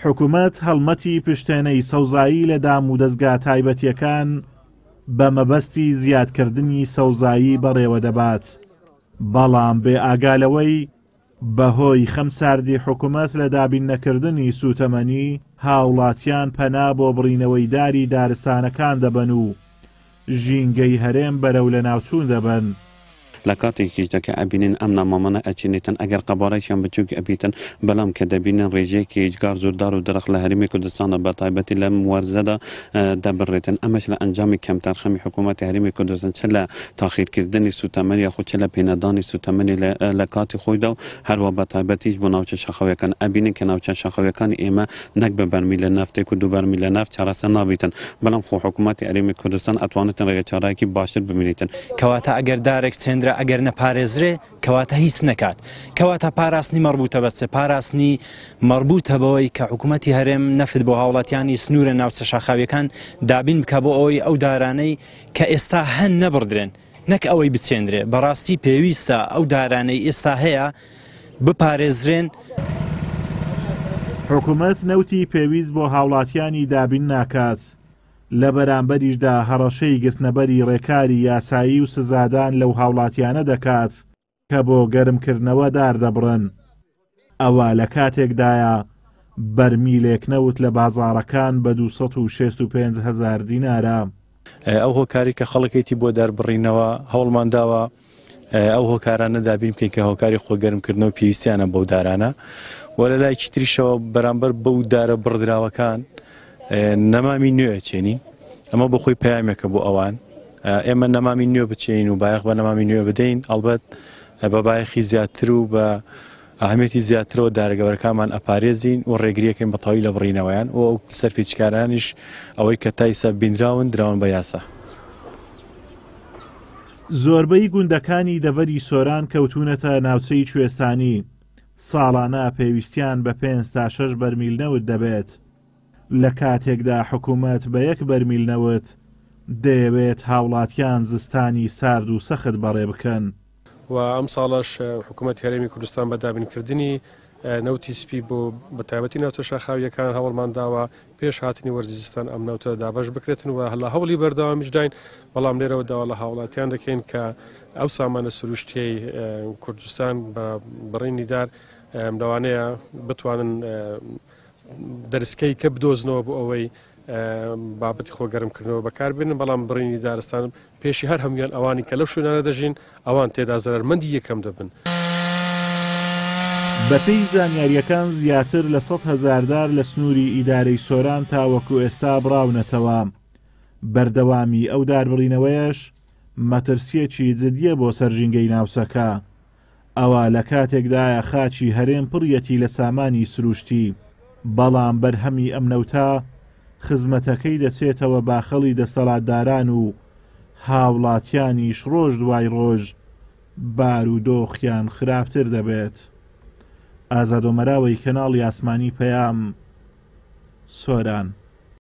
حکومەت هەڵمەتی پشتێنەی سەوزایی لە دامودەزگا تایبەتییەکان بە مەبەستی زیادکردنی سەوزایی بەڕێوەدەبات، بەڵام بێ ئاگا لەوەی بەهۆی خەمساردی حکومەت لە دابین نەکردنی سووتەمەنی، هاوڵاتیان پەنا بۆ بڕینەوەی داری دارستانەکان دەبەن و ژینگەی هەرێم بەرەو لەناوچوون دەبەن. لە کاتێکیشدا کە ئەبینین ئەم نەمامانە ئەچێنێتن ئەگەر قەبارەیشیان بچووک ئەبیتن بەلام کە دەبینن ڕێژەیەکی ئێجگار زۆر دار و درەخت لە هەرێمی کوردستاندا بە تایبەتی لەم وەرزەدا دەبڕێتن ئەمەش لە ئەنجامی کەمتەرخەمی حکوومەتی هەرێمی کوردستان چ لە تاخیرکردنی سووتەمەنی یاخود چ لە پێنەدانی سووتەمەنی لە کاتی خۆیدا و هەروا بە تایبەتیش بۆ ناوچە شاخاویەکان ئەبینین کە ناوچە شاخاویەکانی ئێمە نەک بە بەرمیلە نەفتێک و دوو بەرمیلە نەفت چارەسەر نابیتن بەڵام خۆ حکوومەتی هەرێمی کوردستان ئەتوانێتن ڕێگەچارەیەکی باشتر ببینیتن. کەواتە ئەگەر دارێک چێندرا ئەگەر نەپارێزرێ کەواتە هیچ نەکات. کەواتە پاراستنی مەڕبوتە بە چ؟ پاراستنی مەڕبوتە بەوەی کە حکوومەتی هەرێم نەفت بۆ هاوڵاتیانی سنوورە ناوچە شاخاویەکان دابین بکا بۆ ئەوەی ئەو دارانەی کە ئێستا هەن نەبڕدرێن نەک ئەوەی بچێندرێ. بەڕاستی پێویستە ئەو دارانەی ئێستا هەیە بپارێزرێن. حکومەت نەوتی پێویست بۆ هاوڵاتیانی دابین ناکات، لە بەرامبەریشدا هەڕەشەی گرتنەبەری ڕێکاری یاسایی و سزادان لەو هاوڵاتیانە دەکات کە بۆ گەرمکردنەوە دار دەبڕن. ئەوە لە کاتێکدایە بەرمیلێک نەوت لە بازاڕەکان بە 265 هەزار دینارە. ئەو هۆکاری کە خەڵکێتی بۆ داربڕینەوە هەوڵمان داوە ئەو هۆکارانە دابین بکەین کە هۆکاری خۆگەرمکردنەوە پێویستیانە بەو دارانە و لە لایەکی تریشەوە بەرامبەر بەو دارە بڕدراوەکان نەمامی نوێ ئەچێنین ئەمە بۆ خۆی پەیامێکە بۆ ئەوان ئێمە نەمامی نوێ بچێین و بایەخ بە نەمامی نوێ بدەین ئەڵبەت بە بایەخی زیاتر و بە ئەهمیەتی زیاترەوە دارە گەورەکانمان ئەپارێزین و ڕێگریەکەین بە تەواوی لە بڕینەوەیان و ئەو سەرپێچیکارانیش ئەوەی کە تا ئیستا بینراون دراون بە یاسا. زۆربەی گوندەکانی دەڤەری سۆران کەوتوونەتە ناوچەی کوێستانی، ساڵانە پێویستیان بە پێنج تا شەش بەرمیل نەوت دەبێت، لە کاتێکدا حکومەت بە یەک بەرمیل نەوت دەیەوێت هاوڵاتیان زستانی سارد و سەخت بەڕێ بکەن. و ئەمساڵەش حکوومەتی هەرێمی کوردستان بە دابینکردنی نەوتی سپی بۆ بە تایبەتی ناوچە شاخاوییەکان هەوڵمان داوە پێش هاتنی وەرزی زستان ئەم نەوتە دابەش بکرێتن و لە هەوڵی بەردەوامیشداین، بەڵام لێرەوە داوا لە هاوڵاتیان دەکەین کە ئەو سامانە سروشتیەی کوردستان بە بڕینی دار لەوانەیە بتوانن دەرسکەی کە بدۆزنەوە بۆ ئەوەی بابەتی خۆ گەرمکردنەوە بەکاربێنن، بەڵام بڕینی دارستان پێشی هەر هەموویان ئەوانی کە لەو شوێنانە دەژین ئەوان تێدا زەرەرمەندی یەکەم دەبن. بەپێی زانیارییەکان زیاتر لە 100,000 دار لە سنووری ئیدارەی سۆران تاوەکو ئێستا بڕاونەتەوە، بەردەوامی ئەو داربڕینەوەیەش مەترسییەکی جدییە بۆ سەر ژینگەی ناوچەکە. ئەوە لە کاتێکدایە خاکی هەرێم پڕیەتی لە سامانی سروشتی، بەڵام بەرهەمی ئەم نەوتە خزمەتەکەی دەچێتەوە باخەڵی دەستەڵاتداران و هاوڵاتیانیش ڕۆژ دوای ڕۆژ بارودۆخیان خراپتر دەبێت. ئازاد ئۆمەراوەی کەناڵی ئاسمانی پەیام، سۆران.